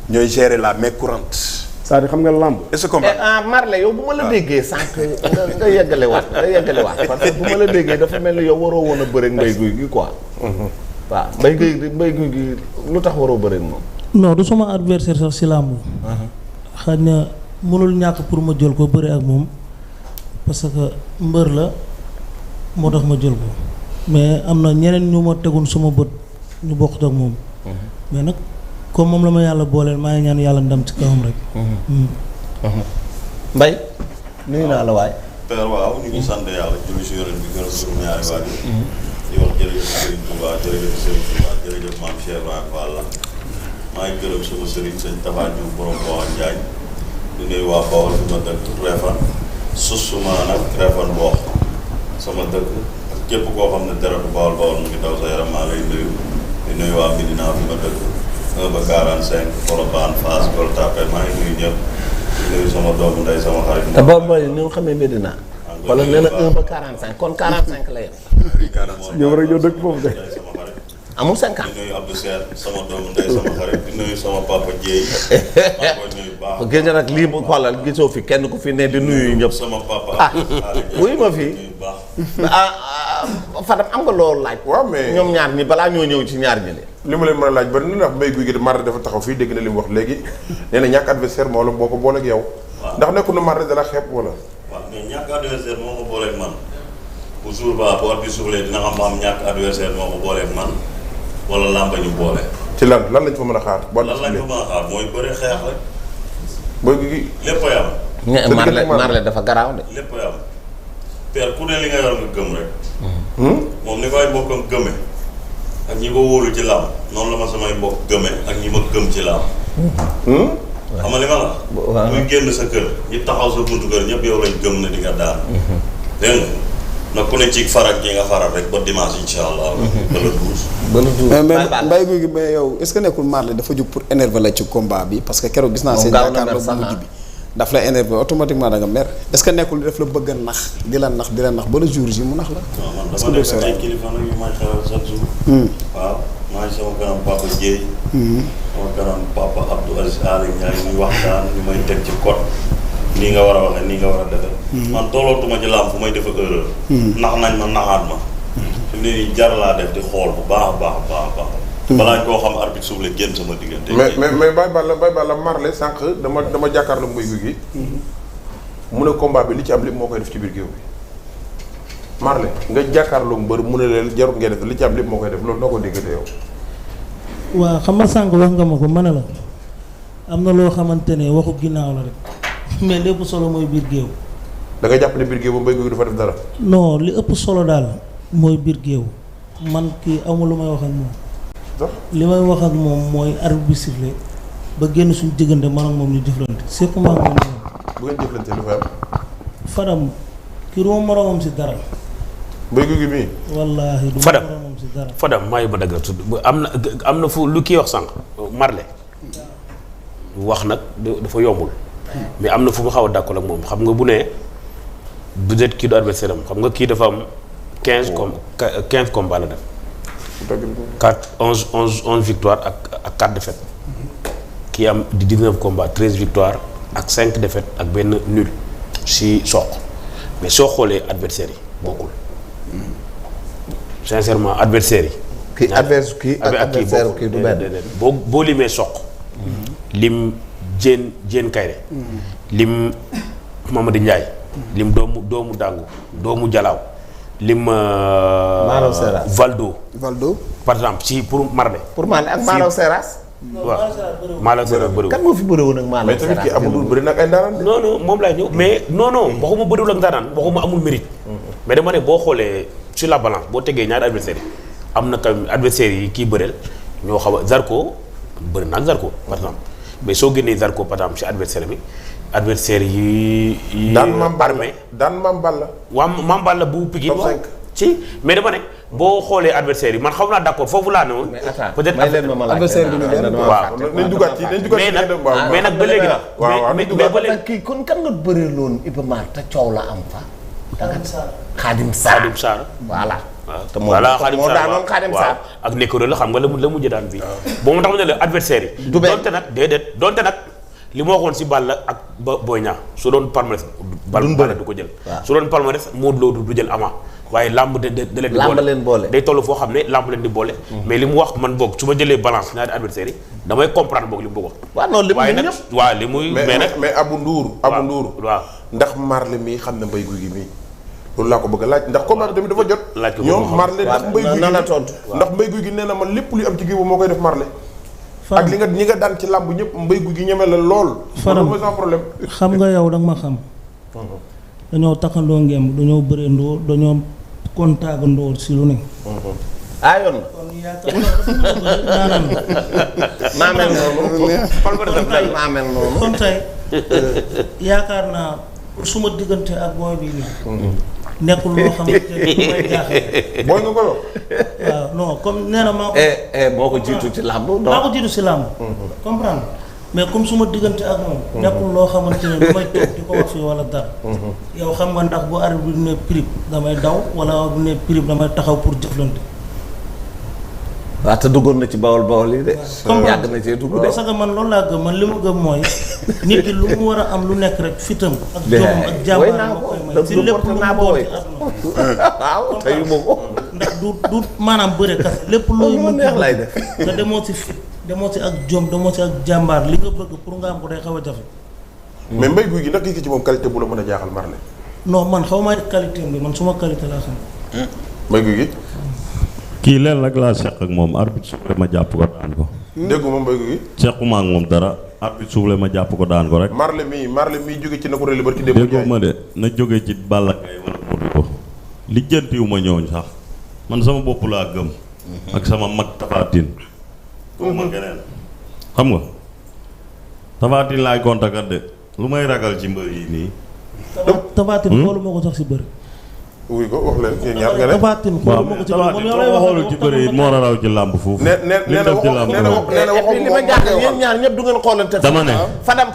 ñooy gérer la main courante. c'est-à-dire xam nga lamb. est-ce que Marley yow bu ma la déggee sànq nga yeggale waat parce que bu ma la déggee dafa mel ni yow waroo woon a bëreeg Mbaye Gouye Gui quoi. waaw Mbaye Gouye Gui lu tax waroo bëreeg moom. non du sama adversaire sax si làmb. xëy na mënul ñàkk pour ma jël ko bëri ak moom parce que mbër la moo tax ma jël ko mais am na ñeneen ñu ma tegun suma bët ñu bokkut ak moom. mais nag comme moom la ma yàlla booleel maa ngi ñaan yàlla ndam ci kawam rek. Mbaye nuyu naa la waay. père waaw ñu ngi sant yàlla julli si yonent bi gërëm suñu ñaari waajur di wax jërëjëf Serigne Touba jërëjëf Maam Cheikh Ibrahima Fall maa ngi gërëm sama sëriñ sëñ Tafa Diouf borom Bawal Njaañ di nuyu waa Bawal fi ma dëkk Réfane susuma nag Réfane boox sama dëkk ak képp koo xam ne deretu Bawal mu ngi daw sa yaram maa lay nuyu di nuyu waa Médina fi ma dëkk 1 ba 45 Colobane Fass Gueule Tapée maa ngi nuyu ñëpp di nuyu sama doomu ndey sama xarit. te boobu mooy ni nga xamee Médina. wala nee na 1 ba 45 kon 45 la yem. ñoom rek ñoo dëkk foofu de. amul 50. di nuyu Abdou Seer sama doomu ndey sama xarit di nuyu sama papa Dieye. maa koy nuyu baax a gis nga nag lii bu xoolal gisoo fi kenn ku fi ne di nuyu ñëpp. sama papa. wuy ma fii Fadam am nga loolu laaj. waaw mais ñoom ñaar ñi balaa ñoo ñëw ci ñaar ñi de. li ma leen mën a laaj bari na ndax Mbaye Gouye Gui Marley dafa taxaw fii dégg na li mu wax léegi nee na ñàkk adversaire moo la boo ko booleeg yow. ndax nekkul na Marley dala xeeb wala. waaw mais ñàkk adversaire moo ko booleeg man bu jour ba bu at bi suuflee dina xam am ñàkk adversaire moo ko booleeg man wala làmba ñu boole. ci lan lañ fa mën a xaar. lan lañ fa mën a xaar mooy bëri xeex rek. Mbaye Gouye Gui. lépp a yam. Marley dafa garaaw de. lépp a yam père ku ne li nga yor nga gëm rek. moom ni ko ay mbokkam gëme ak ñi ko wóolu ci làmb noonu la ma samay mbokk gëme ak ñi ma gëm ci làmb. xam nga li ma la. waaw muy génn sa kër ñi taxaw sa buntu kër ñëpp yow lañ gëm ne di nga daan. dégg nga nag ku ne ci farak gi nga faral rek ba dimanche incha allah. ba le 12. mais Mbaye Gouye Gui mais yow est-ce que nekkul Marley dafa jóg pour énerver la ci combat bi parce que keroog gis naa seen jàkkaarloo bu mujj bi daf la énerver automatiquement da nga mer est-ce que nekkul daf la bëgg a nax di la nax ba le jour ji mu nax la. non man dama nekk ay kilifa nag yu may xelal chaque jour. waaw maa ngi sama kanam papa Dieye. sama kanam papa Abdou Aziz Aly Ndiaye ñu waxtaan ñu may teg ci code. nii nga war a waxee nii nga war a defee. man tollootuma ci làmb fu may def ak erreur. nax nañ ma naxaat ma. fi mu ne nii jar laa def di xool bu baax a baax. balaa koo xam arbitre suuf la génn sama diggante. mais Baye Balla Marley sànq dama jàkkaarloo Mbaye Gouye Gui. mu ne combat bi li ci am lépp moo koy def ci biir géew bi. Marley nga jàkkaarloo mbër mu ne leen jarut ngeen def li ci am lépp moo koy def loolu noo ko déggee yow. waaw xam nga sànq wax nga ma ko ma ne la am na loo xamante ne waxu ginnaaw la rek mais lépp solo mooy biir géew. da nga jàpp ne biir géew ba Mbaye Gouye Gui dafa def dara. non li ëpp solo daal mooy biir géew man kii amul lu may wax ak moom. li may wax ak moom mooy arbitre bi sifflé ba génn suñu diggante man ak moom ñu jëflante c'est comment moom. bu ngeen jëflante lu fa am. Fadam kii du ma moromam si dara. Mbaye Gouye Gui mii. wallaahi du ma moromam si dara. Fadam maa ngi ba dëgg am na fu lu kii wax sànq Marley wax nag dafa yombul. mais am na fu mu xaw a d'accord ak moom xam nga bu nee peut-être kii du adversaire am xam nga kii dafa am 15 combats la def. 11 victoires ak 4 défaites kii am di 19 combats 13 victoires ak 5 défaites ak benn nul si soq mais soo xoolee adversaires yi bokkul sincèrement adversaires yi. adversaire kii du benn. boo limee soq. lim Diène Kaïré. lim Mamadou Ndiaye. lim doomu Dangu doomu Jalaaw. lim. Malaw Seras Valdo. par exemple si pour Marley. pour Marley ak Malaw Seras. waaw Malaw Seras bëriwul. kan moo fi bëriwoon ak Malaw Seras. mais tamit kii amul bëri nag ay ndaanaan. non moom laay ñëw mais non waxuma bëriwul ak ndaanaan waxuma amul mérite. mais dama ne boo xoolee sur la balance boo tegee ñaari adversaires yi am na quand adversaires yi kii bëreel ñoo xaw a Zarko bëri na ak Zarko par exemple mais soo génnee Zarko par exemple si adversaire bi adversaire yi. daan Mame Balla. waaw Mame Balla bu Pikine. top 5 ci mais dama ne boo xoolee adversaire yi man xaw naa d'accord foofu laa ne woon. peut-être adversaire bi ñu leen waaw nañ dugaat ci mais nag ba léegi nag. waaw mais ba léegi kii kon kan nga bëree loon Iba Mar te coow la am fa. Khadim Sarr Sarr. voilà. te moom voilà moo daanoon Xaadim Sarr. ak Nekoro la xam nga la mujj daan fii. boo mu tax ma ne la adversaire yi. du benn donte nag déedéet donte nag li ma waxoon si Balla ak Boy Niang su doon palmarès. Balla du ko jël. su doon palmarès Modou Lo du jël Ama. waaye lamb de leen di leen boole day toll foo xam ne lamb leen di boole. mais li mu wax man boog su ma jëlee balance ñaari adversaire yi damay comprendre boog li mu bëggoon. waaw non li mu ñëpp waaw li muy. mais nag mais Abou Ndour. Abou Ndour waaw ndax Marley mii xam na Mbaye Gouy Gui mii loolu laa ko bëgg a laaj ndax combat bi tamit dafa jot. laaj ko ñoom Marley ndax Mbaye Gouy Gui nan la tontu. ndax Mbaye Gouy Gui nee na ma lépp luy am ci géew moo koy def Marley. ak li nga ñi nga daan ci làmb ñëpp Mbaye Gouy Gui ñeme la lool. Faram mooy sans problème. xam nga yow danga ma xam. dañoo taxandoo ngemb dañoo bëreendoo dañoo kontaagandoo si lu ne. aayoon na. kon yaakaar maa mel noonu. maa mel noonu. kon tey yaakaar naa pour suma diggante ak booy bii nii. nekkul loo xamante ne bu may jaaxle. booy nga ko yow. waaw non comme nee na maa ko. moo ko jiitu ci làmb. maa ko jiitu si làmb. comprendre mais comme suma diggante ak moom. nekkul loo xamante ne bu may toog di ko wax fii wala dara. yow xam nga ndax bu arbitre bi ne prip damay daw wala bu ne prip damay taxaw pour jëflante. waaw te duggoon na ci bawol yi de. comme yàgg na cee dugg de. parce que man loolu laa gëm man li ma gëm mooy nit ki lu mu war a am lu nekk rek fitam ak jom ak jàmbaar ma koy may si lépp lu mu doon ci àdduna. waaw teyu ma ko. ndax du maanaam bëre kas lépp looy mën neex lay def. nga demoo si fit demoo si ak jom demoo si ak jàmbaar li nga bëgg pour nga am ko day xaw a jafe. mais Mbaye Gouy Gui nag gis nga ci moom qualité bu la mën a jaaxal Marley. non man xaw ma qualité bi man suma qualité laa xam. Mbaye Gouy Gui. kii leen rek laa seq ak moom arbitre suufle ma jàpp ko daan ko. déggu ma Mbaye Gouy Gui. sequma ak moom dara arbitre suufle ma jàpp ko daan ko rek. Marley mii jóge ci na ko réli barki démb. déggoo ma de na jóge ci Balla Gaye wala Modou Lo lijjantiwu ma ñooñ sax man sama bopp laa gëm. ak sama mag Tapha Tine. ma keneen. xam nga Tapha Tine laay kontakat de lu may ragal ci mbër yi nii. Tapha Tine xoolu moo ko sax si bëri. wuy ko wax leen yéen ñaar nga ne. Tapha Tine xoolu moo ko ci bëri moom yow lay xoolul ci bëri it moo raw ci làmb foofu. nee na waxoo li ma jaaxle yéen ñaar ñëpp du ngeen xoolante. dama ne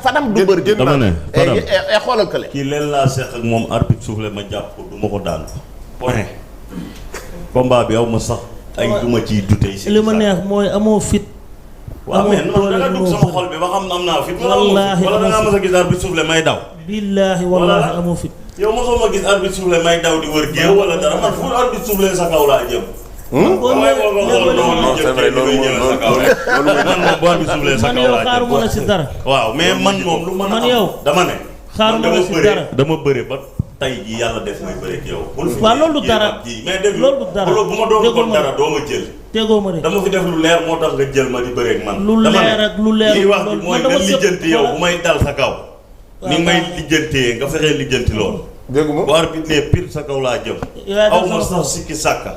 Fadam du bëri. dama ne Fadam xoolal kële. kii leen laa seq ak moom arbitre suufle ma jàpp ko du ma ko daan point combat bi aw ma sax ay duma ciy dutey si li ma neex mooy amoo fit. waaw mais noonu da nga dugg sama xol bi ba xam am naa fit wala da ngaa mos a gis arbitre suufle may daw. billaahi wallaahi amoo fit. yow mosoo ma gis arbitre suufle may daw di wër géew wala dara man fu arbitre suufle sa kaw laa jëm. non c'est vrai loolu man moom bu arbitre suufle sa man kaw yow laa xaaruma la si jëm. dara. waaw mais man moom lu mën a man yow dama ne. xaaruma la si dara dama bëre ba tey jii yàlla def may bëre ak yow. waaw loolu du dara mais dégg loolu du dara bu ma doon kon dara doo ma jël. tegoo ma de dama fi def lu leer moo tax nga jël ma di bëre ak man. lu leer ak lu leer lii wax bi mooy nga lijjanti yow bu may dal sa kaw. ni may lijjantee nga fexee lijjanti loolu. déggu ma bu arbitre ne pire sa kaw laa jëm. aw ma sax sikki sàkka.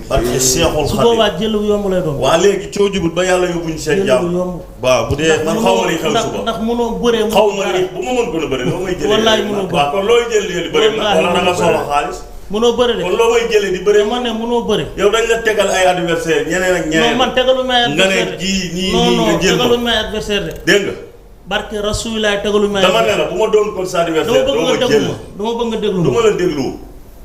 parce que Seexul su Xadiim boobaa jël bu yomb lay doon. waa léegi coo jubut ba yàlla yóbbuñu seen jël bu jàmm. yomb. waaw bu dee man xaw ma li xew suba ndax mënoo bëree. xaw ma li bu ma mën gën a bëri loo may jëlee. wallaay mënoo bëri waaw kon looy jëlee di bëri nag wala da nga soxla xaalis. mënoo bëri de. kon loo may jëlee di bëri. man ne mënoo bëri. yow dañ la tegal ay adversaire ñeneen ak ñeneen. non man tegalu may adversaire nga ne kii nii nga jël non tegalu may adversaire de. dégg nga. barke Rasulilaay tegalu may. dama ne la bu ma doon kon sa adversaire doo ma jël dama bëgg nga déglu du ma la déglu.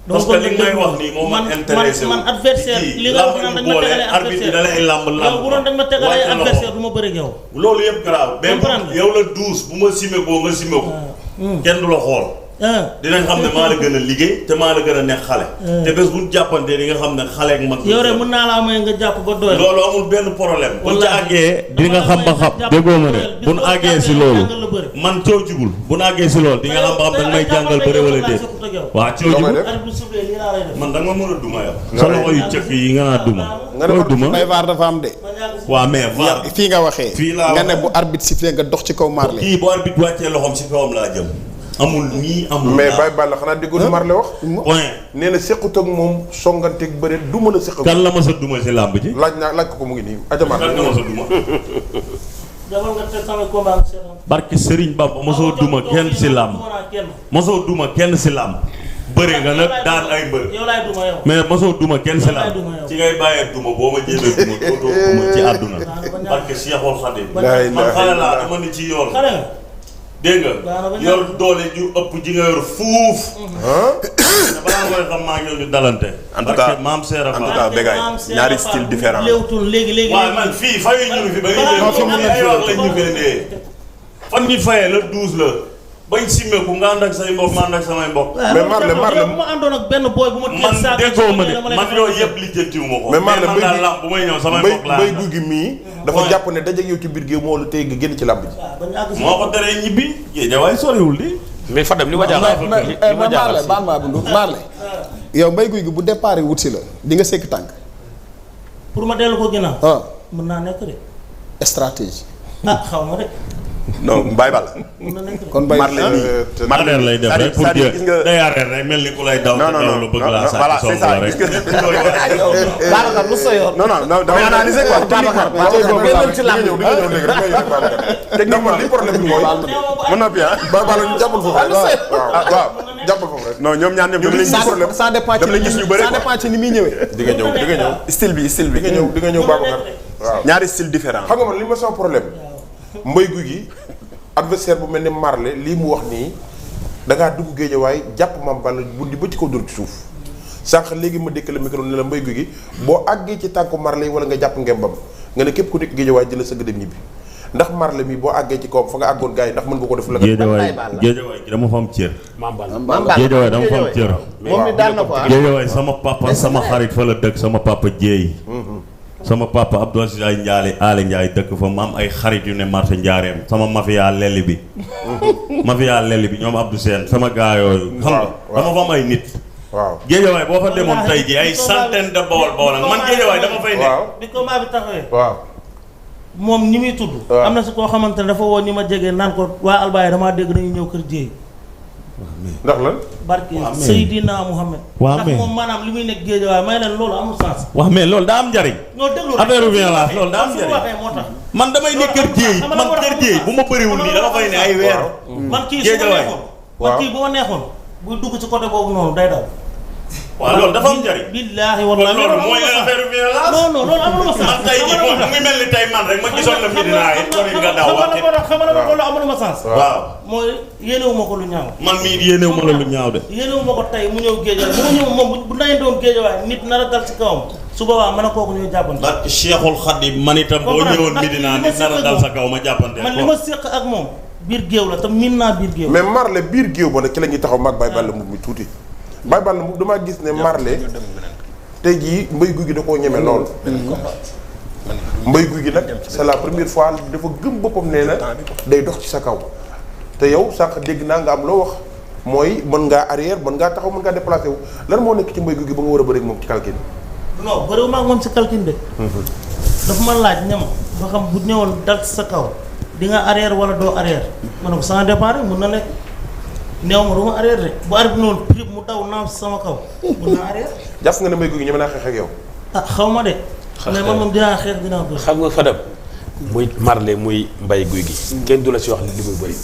parce que li may wax nii moom ma intéressé man adversaire li nga wax naan dañ ma tegalee adversaire da lay lamb yow bu doon dañ ma tegalee adversaire du ma bëri ak yow. loolu yëpp garaaw. mais yow la 12 bu ma simé ko nga simé ko. kenn du la xool. dinañ xam ne maa la gën a liggéey te maa la gën a nekk xale. te bés bu ñu jàppantee di nga xam ne xale ak mag. yow rek mën naa laa may nga jàpp ba doyal. loolu amul benn problème. bu ñu ci àggee di nga xam ba xam déggoo ma ne bu ñu àggee si loolu man coo jugul bu ñu àggee si loolu di nga xam ba xam da nga may jàngal bëre wala déet. waaw coo jugul man da nga mën a duma yow. sa loxo yu cëkk yi nga naa duma. nga duma may vaar dafa am de. waaw mais vaar fii nga waxee. fii laa nga ne bu arbitre sifflé nga dox ci kaw Marley. kii bu arbitre wàccee loxoom si kawam laa jëm. amul nii amul mais Baye Balla xanaa déggu na Marley wax. point nee na sequt ak moom songanteeg bëre du mën a seq. kan la ma sa duma si làmb ji. laaj ko mu ngi nii. ajamaan kan nga ma sa duma. demal nga teg sama combat nga seetaan. barki Serigne Bamba mosoo duma kenn si làmb. mosoo duma kenn si làmb. bëre nga nag daan ay mbër. yow laay duma yow. mais mosoo duma kenn si làmb. ci ngay bàyyee duma boo ma jéemee duma dootoo duma ci àdduna. barki Seexul Xadiim. man xale laa dama ni ci yoon. dégg nga yor doole ju ëpp ji nga yor fuuf. balaa mooy xam maa ngi yow ñu dalante. en tout cas maam Seera en tout cas Bégaay ñaari style différent. léegi. waaw man fii fayu ñu fi ba ñu fi fan ñu fayee la 12 la bañ simmeeku nga ànd ak say mbokk ma ànd ak samay mbokk. mais Marley bu ma àndoon ak benn boy bu ma man déggoo ma de man yooyu yëpp lijjantiwu ma ko. mais Marley man daal lamb bu may ñëw samay mbokk laa mbay guy gi mii dafa jàpp ne dajeeg yow ci biir géew moo la tey nga génn ci làmb ji. moo ko teree ñibbi Géejawaay soriwul di. mais Fadam li ma jaaxal li ma jaaxal baal maa bundu Marley yow mbay guy gi bu départ wut si la di nga sekk tànk. pour ma dellu ko ginnaaw. mën naa nekk de. stratégie. xaw ma de. non Baye Balla. kon Baye Marley lay def rek pour dire day arrêté rek mel ni ku lay daw. non bëgg laa voilà c'est ça rek. Babacar lu sa yoon. non damay analyser quoi. techniquement li problème bi mooy. mën na bien. Baye Balla ñu jàppal foofu rek. waaw jàppal foofu rek. non ñoom ñaar ñoom dama leen gis problème. ça dépend ci ça dépend ci ni muy ñëwee. di nga ñëw style bi di nga ñëw Babacar. waaw ñaari style différent. xam nga man li ma sama problème mbay guy gi adversaire bu mel ni Marley lii mu wax nii da ngaa dugg Géejawaay jàpp Mame Balla buddi ba ci kaw dóor ci suuf sànq léegi ma dékk la micro ne la mbay guy gi boo àggee ci tànku Marley wala nga jàpp ngembam nga ne képp ku nekk Géejawaay di la sëgg dem ñibbi ndax Marley mi boo àggee ci kawam fa nga àggoon gars yi ndax mën nga ko def la nga Géejawaay dama fa am cër. Mame Balla Géejawaay dama fa am cër. moom mi daan na ko Géejawaay sama papa sama xarit fa la dëkk sama papa Jéey sama papa Abdou Aziz ay Ndiaye Aly Ndiaye dëkk fa ma am ay xarit yu ne marché Njaareem sama mafia lelli bi mafia lelli bi ñoom Abdou Sène sama gaa yooyu xam nga dama fa am ay nit waaw Géejawaay boo fa demoon tey ji ay centaine de Bawol man Géejawaay dama fay nekk bi combat bi taxawee waaw moom ñi muy tudd am na si koo xamante ne dafa woo ñi ma jege naan ko waa Albaye damaa dégg dañuy ñëw kër Jéey ndax lan barke Seydina Mouhamed ndax moom maanaam li muy nekk Géejawaay may leen loolu amul sens wax mais loolu daa am njariñ non déglu affaire violence loolu daa am njariñ waxee moo tax man damay ne kër Jéey man kër Jéey bu ma bëriwul nii dama fay ne ay weer man kii su ma neexoon man kii bu ma neexoon buy dugg ci côté boobu noonu day daw waaw loolu dafa am njariñ billaahi wallaahi loolu mooy affaire violence non loolu amul ma sens man tey jii moom mu ngi mel ni tey man rek ma gisoon la Medina yi nga daw xam nga loolu amul ma sens waaw mooy yéenewu ma ko lu ñaaw man mii yéenewu ma la lu ñaaw de yéenewu ma ko tey mu ñëw Géejawaay mu ñëw moom bu nañu doon Géejawaay nit nar a dal ci kawam su boobaa mën a kooku ñuy jàppante barke Cheikhul Khadim man itam boo ñëwoon Medina nit nar a dal sa kaw ma jàppante man li ma séq ak moom biir géew la te miin naa biir géew mais Marley biir géew ba nag ci la ñuy taxaw maag Baye Balla mu tuuti Baye Balla mu damaa gis ne Marley tey jii mbay guy gi da koo ñeme lool mbay guy gi nag c'est la première fois dafa gëm boppam nee na day dox ci sa kaw te yow sànq dégg naa nga am loo wax mooy mën ngaa arrière mën ngaa taxaw mën ngaa déplacé wu lan moo nekk ci mbay guy gi ba nga war a bëri ak moom ci kalkin non bëriwu ma ak moom ci kalkin de dafa ma laaj ne ma ba xam bu ñëwoon dal ci sa kaw di nga arrière wala doo arrière ma ne ko sans départ rek mun na nekk néew ma du ma arrière de bu arrière noonu prix mu daw naaw si sama kaw mun naa arrière jàpp nga ne mbay guy gi ñeme naa xeex ak yow xaw ma de mais man moom dinaa xeex dinaa bëri xam nga Fadam muy Marley muy mbay guy gi kenn du la si wax li muy bëri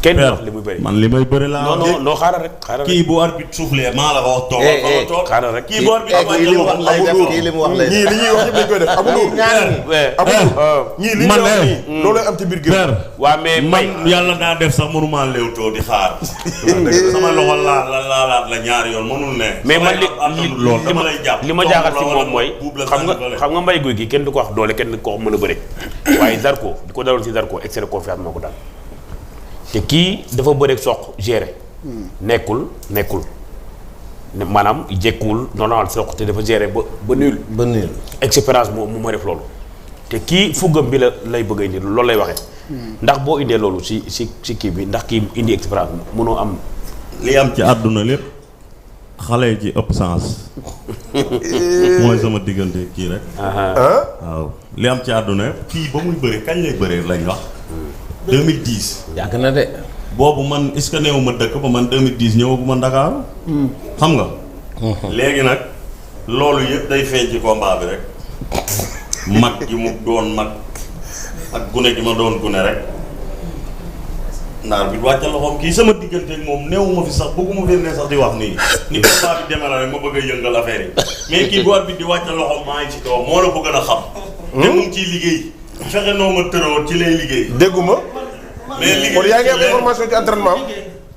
kenn du wax li muy bëri man li may bëri laa non xaaral rek kii bu arbitre soufflé maa la ko wax toog xaaral rek kii bu arbitre kii li mu wax lay def kii li mu wax lay def ñii li ñuy wax yëpp dañ koy def amul ñii li ñuy wax nii loolay am ci biir géew waa mais man yàlla daa def sax mënuma léewtoo di xaar sama loxo laalaat la ñaari yoon mënul ne mais man loolu dama lay jàpp li ma jaaxal si moom mooy xam nga mbay guy gi kenn du ko wax doole kenn du ko wax mën a bëre waaye Zarko di ko daloon si Zarko excès de confiance moo ko dal te kii dafa bëre soq géré nekkul maanaam jekkuwul normal soq te dafa géré ba nul expérience moo ma def loolu te kii fuggam bi la lay bëgg a indi loolu lay waxee ndax boo indee loolu si kii bi ndax kii indi expérience mënoo am li am ci àdduna lépp xale ji ëpp sens mooy sama diggante kii rek waaw li am ci àdduna yëpp kii ba muy bëre kañ lay bëree lañ wax 2010 yàgg na de boobu man est-ce que néew ma dëkk ba man 2010 ñëwaguma Ndakaaru xam nga léegi nag loolu yëpp day feeñ ci combat bi rek mag gi mu doon mag ak gune gi ma doon gune rek naar bi wàccal loxoom kii sama diggante ak moom néewuma fi sax bëgguma fi ne sax di wax nii ni combat bi demee la rek ma bëgg a yëngal affaire yi mais kii bu bi di wàccal loxoom maa ngi ci kaw moo la bëgg a xam te mu ngi ciy liggéey fexe noo ma tëroo ci lay liggéey dégguma mais liggéey kon yaa ngi am information ci entraînement am.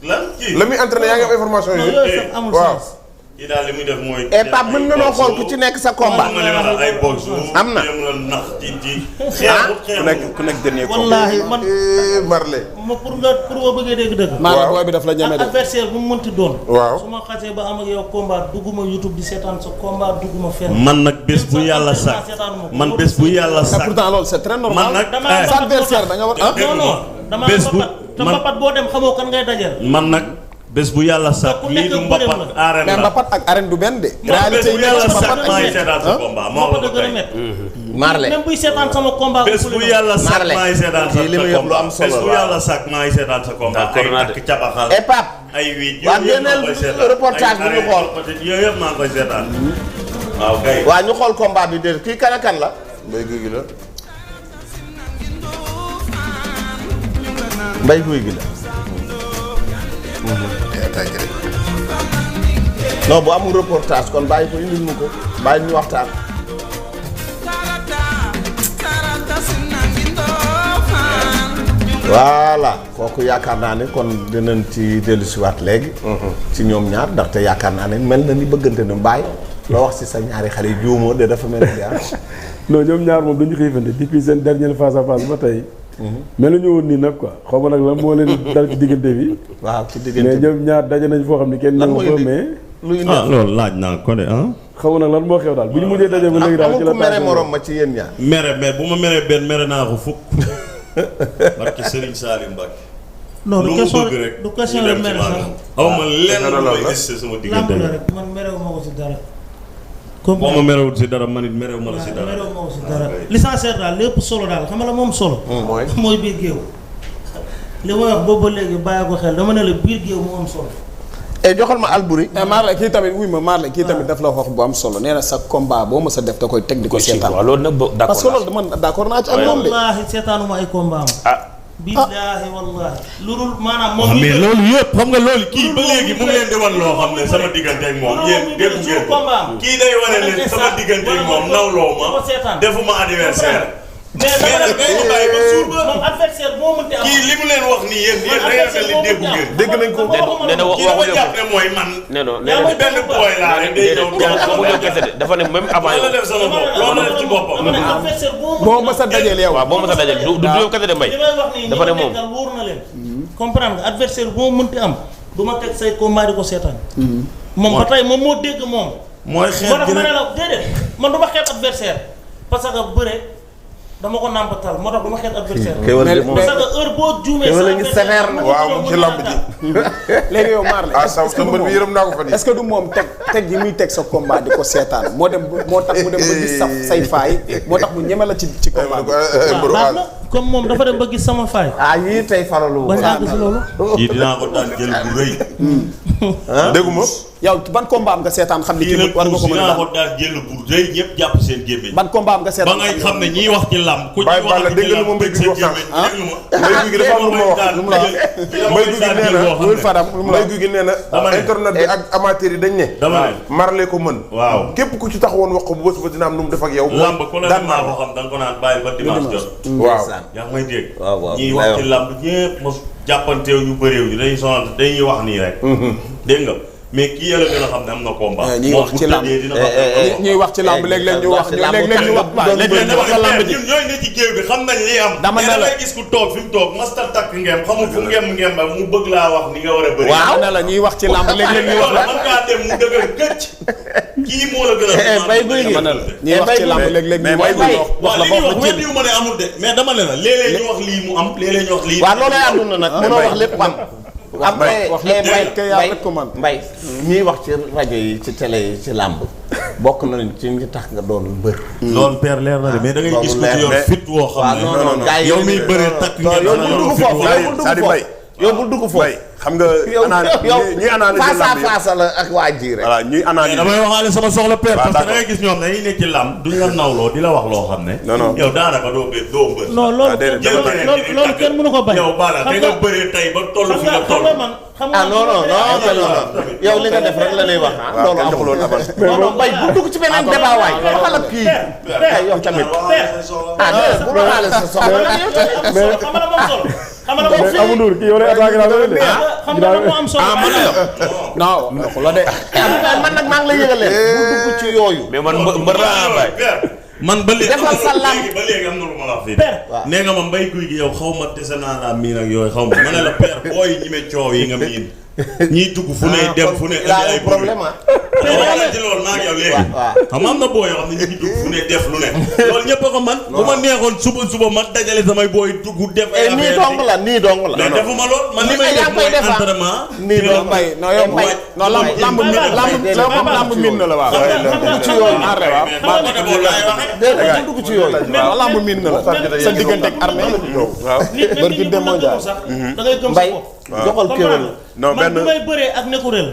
lan kii la muy entraîné yaa ngi am information non yooyu. yooyu sax amul waaw. sens. kii daal li muy def mooy. et Pape mën na noo xool ku ci nekk sa combat. ay box am na. nax ci ku nekk dernier combat. wallaahi man Marley. ma pour nga bëggee dégg dëgg. maanaam booy bi daf la ñeme de. adversaire bu mu mënti doon. waaw su ma xasee ba am ak yow combat dugguma YouTube di seetaan sa combat dugguma fenn. man nag bés bu yàlla sàkk man bés bu yàlla sàkk. pourtant loolu c'est très normal. man nag sa adversaire da nga war ah. non non dama bés bu te mbapat boo dem xamoo kan ngay dajal. man nag bés bu yàlla sàkk lii du mbapat arène mais la. mbapat ak arène du benn de. bés réalité bu yi yàlla nekk ci sàkk mbapat maa ngi ak seetaan sa combat moo mbapat la a ko gën a tey. métti. Marley même buy seetaan sama combat. bés bu yàlla sàkk Marley. maa ngi seetaan sa kii li muy wax lu am combat solo bés bu la. yàlla sàkk maa ngi seetaan sa combat. ay takk cabaxal et Pape. ay wiit waa yooyu yëpp maa génneel ngi koy seetaan reportage bi ñu xool. yooyu yëpp maa ngi koy seetaan. waaw kay. waa ñu xool combat bi de kii kan ak kan la. Mbaye Gouy Gui la. Mbaye Gouy Gui la. non bu amul reportage kon bàyyi ko indil mu ko bàyyi ñu waxtaan. voilà kooku yaakaar naa ne kon dinañ ci dellusiwaat léegi. ci ñoom ñaar ndaxte yaakaar naa ne mel na ni bëggante na bàyyi. loo wax ci sa ñaari xale yu juumoo de dafa mel ni ah. non ñoom ñaar moom duñu xiifante depuis seen dernier face à face ba tey. mel ñu woon nii nag quoi xaw ma nag lan moo leen dal ci diggante bi. waaw ci diggante mais ñoom ñaar daje nañ foo xam ne kenn ñëw fa mais. lu indi loolu laaj naa ko de ah. xaw ma nag lan moo xew daal bu ñu mujjee daje ba léegi daal ci la. amul ku mere morom ma ci yéen ñaar. mere mais bu ma meree benn mere naa ko fukk. barke Serigne Salim Mbacke. non lu du mu question bëgg rek du question ñu la dem ci mere man. sax. aw ma lenn lu may gis sama diggante. lamb la rek man merew ma ko si dara. boo ma merewul si dara man it merew ma la si dara. merew ma ko si dara l'essentiel daal lépp solo daal xam nga la moom solo. mooy biir géew. li ma wax boobu ba léegi bàyyi ko xel dama ne la biir géew moo am solo. et joxal ma Alboury. Marley kii tamit wuy ma Marley kii tamit daf la wax bu am solo nee na sa combat boo ma sa def da koy teg di ko seetaan. waaw loolu nag d'accord parce que loolu man d'accord naa ci ak moom de. wallaahi seetaanuma ay combat am. ah. billaahi wallaahi. lu dul maanaam moom. waaw mais loolu yëpp xam nga loolu kii ba léegi mu ngi leen di wan loo xam ne sama diggante ak moom yéen dégg ngeen ko kii day wane ne sama diggante ak moom nawloo ma defuma anniversaire. mais nag day ma bàyyi ba suur ba. moom adversaire boo mënti am. kii li mu leen wax nii yéen da ngeen mel ni déggu ngeen. dégg nañ ko. nee na kii dafa jàpp ne mooy man. nee na benn booy laa rek day ñëw dafa ne même avant loolu la def sama bopp loolu la def ci boppam. adversaire boo ma sa dajeel yow. waaw boo ma sa dajal du yow kese de mbay. li may wax nii dafa ne moom ñi ma nekkal wóor na leen. comprendre nga adversaire boo mënti am du ma teg say combat di ko seetaan. moom ba tey moom moo dégg moom. mooy xeet moo tax gi ma ne rek la déedéet man du ma xeet adversaire parce que bëre dama ko nàmpatal moo tax du ma xeet adversaire. parce que heure boo juumee sa sévère na. waaw mu ci lamb ji. léegi yow Marley. ah sa mbër bi yërëm naa ko fa nii. est-ce que du moom teg gi muy teg sa combat di ko seetaan moo tax mu dem ba gis say faay moo tax mu ñeme la ci combat bi. waaw baax na comme moom dafa dem ba gis sama faay. ah yii tey faralu. ba ñàkk si loolu. kii dinaa ko daan jël bu rëy. dégguma. yow ban combat am nga seetaan xam ni kii kii nag war nga ko mën a dinaa ko daan daan jël bu rëy ñëpp jàpp seen gémmiñ. ban combat am nga ba seetaan ngay xam ne ñiy wax ci làmb ku Baye ñuy Balla wax dégg nga li ma Mbaye Gouy Gui wax sànq. Mbaye Gouy Gui dafa am lu ma wax lu mu la wax. Mbaye Gouy Gui nee na wul Fadam lu mu la Mbaye Gouy Gui nee na dama ne. internet bi ak amateur yi dañ ne. dama ne. Marley ko mën. waaw. képp ku ci taxawoon wax ko bu bës ba dina am nu mu def ak yow. làmb ku la daan maa ko xam da nga ko naan bàyyi ba dimanche jot. waaw. yaa ngi may dégg. waaw waaw ñiy wax ci làmb ñëpp mos jàppanteew ñu bëreew ñu dañuy sonal dañuy wax nii rek. dégg nga mais kii yàlla gën a xam ne am na combat. ñuy wax ci làmb ñuy wax ci làmb léeg-léeg ñu wax léeg-léeg ñu wax waaw léeg-léeg ñu wax la làmb ji. ñun ñooy ne ci géew bi xam nañ li am. dama ne la ngay gis ku toog fi mu toog masta takk ngem xamul fu ngem ba mu bëgg laa wax ni nga war a bëri. waaw ne la ñuy wax ci làmb léeg-léeg ñu wax la. man ngaa dem mu dëgër këcc. kii moo la gën a. Mbaye Gouy Gui ñuy wax ci làmb léeg-léeg ñu wax la waaw li ñuy wax weddiwu ma ne amul de mais dama ne la léeg-léeg ñu wax lii mu am léeg-léeg ñu wax lii. waaw loolay àdduna nag mënoo wax lépp am. am wax lépp kay yaa rek ko man Mbaye ñiy wax ci rajo yi ci télé yi ci làmb bokk nañ ci ñi tax nga doon mbër. loolu père leer na de mais da ngay gis ko ci yor fit woo xam ne. non non yow miy bëree takk ngeen yow bul dugg foofu yow bul dugg foofu. xam nga ñuy analyser face à face la ak waa ji rek. voilà ñuy analyser damay waxaale sama soxla père parce que da ngay gis ñoom dañuy nekk ci làmb duñ la nawloo di la wax loo xam ne. non non yow daanaka doo mbër. non loolu kenn mënu ko bañ. yow bala te nga bëree tey ba toll fi nga toll. xam nga ah non non non yow li nga def rek la lay wax ah. loolu amul non Mbaye bu dugg ci beneen débat waay waxal ak kii. yow tamit ah déedéet bu waxaale sa soxla yow tamit. xam nga moom solo xam mais Abou Ndour kii yow lay attaqué daal de. xam nga moo am solo. non la de. man nag maa ngi lay yëgal leen. bu dugg ci yooyu. mais man mbër laa bay. man ba léegi defal sa lamb ba léegi am na lu ma la wax fii. nee nga ma mbay guy gi yow xaw ma dese naa laa miin ak yooyu xaw ma ne la père booy ñi me coow yi nga miin ñiy dugg fu ne dem fu ne indi ay problème ah. wala ci loolu maa ngi yow léegi xam nga am na booy yoo xam ne ñu ngi dugg fu ne def lu ne loolu ñëpp a ko man bu ma neexoon suba ma dajale samay booy dugg def ay affaire nii dong la nii dong la mais defuma lool man li may def mooy entraînement nii dong mbay non yow mbay non lamb min na la waaw dugg ci yooyu dugg ci yooyu waaw lamb min na la sa diggante ak armée waaw barki dem mondial da ngay gëm sa mbay bopp joxal kéwél non man benn bi may bëree ak nekkuréel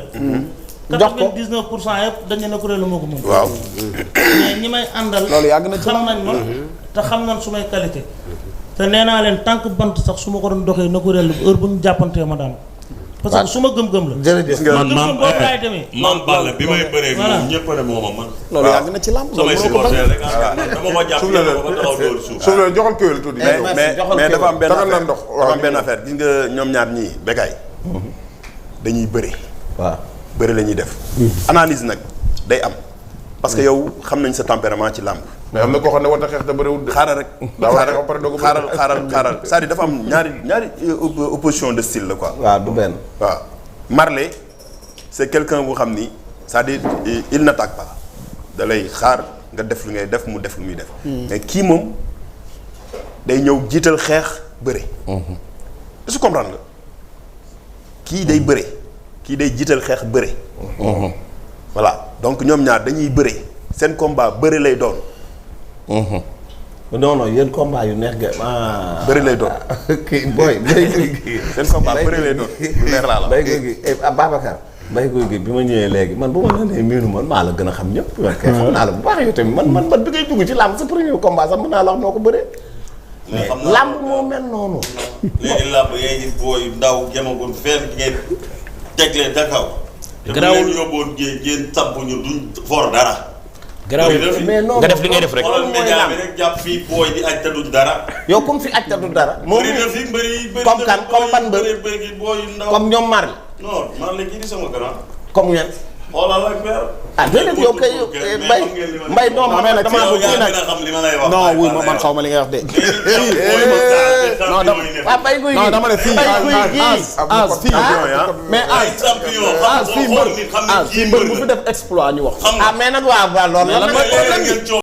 jox ko 99% yëpp dañu nekkuréel moo ko moom waaw mais ñi may àndal loolu yàgg na ci xam nañ ma te xam nañ su may qualité te nee naa leen tant que bant sax su ma ko doon doxee nekkuréel heure bu ñu jàppantee ma daan parce que su ma gëm-gëm la jërëjëf man boobu laay demee maam Balla bi may bëree moom ñëpp a ne mooma man loolu yàgg na ci lamb samay supporter rek dama ko jàpp dama ko taxaw dóor suuf suuf la joxal kéwél tuuti. mais dafa am benn tagal na affaire ndox dafa am benn affaire gis nga ñoom ñaar ñii Bécaye dañuy bëri waaw bëri la ñuy def analyse nag day am parce que yow xam nañ sa tempérament ci làmb mais am na koo xam ne war na xeex te bëriwul de. xaaral rek daa war a xeex ba pare doog a xaaral c'est-à-dire dafa am ñaari opposition de style la quoi waaw du benn waaw Marley c'est quelqu'un bu xam ni c'est-à-dire il n'attaque pas da lay xaar nga def lu ngay def mu def lu muy def mais kii moom day ñëw jiital xeex bëre est-ce que comprendre nga kii day bëre kii day jiital xeex bëre voilà donc ñoom ñaar dañuy bëre seen combat bëre lay doon non yéen combat yu neex ga bëre lay doon kii booy bay guy gi seen combat bëre lay doon lu neex laa la bay guy gi Babacar bay guy gi bi ma ñëwee léegi man bu ma la nee miinu man maa la gën a xam ñëpp man kay xam naa la bu baax yow tamit man bi ngay dugg ci làmb sa premier combat sax mën naa la wax noo ko bëree mais làmb moo mel noonu léegi làmb ngay gis booy ndaw jamagoon fenn ngeen teglee dakaw garaawul te bu leen yóbboon ngeen samp ñu duñ for dara garaawul mais non nga def li ngay def rek xoolal média bi rek jàpp fii booy di aj te duñ dara yow comme fi aj ta du dara moom bëri na fi bëri comme kan comme ban mbër bëri booy ndaw comme ñoom Marley non man la kii di sama grand comme ñan xoolal ak père déedéet yow kay mbay non mais nag damaa bëgg yaa gën a xam li ma lay wax non wuy ma man xaw ma li ngay wax de non waa bay guy gi dama ne fii fii mais fii mbër bu fi def exploit ñu wax ah mais nag waaw loolu la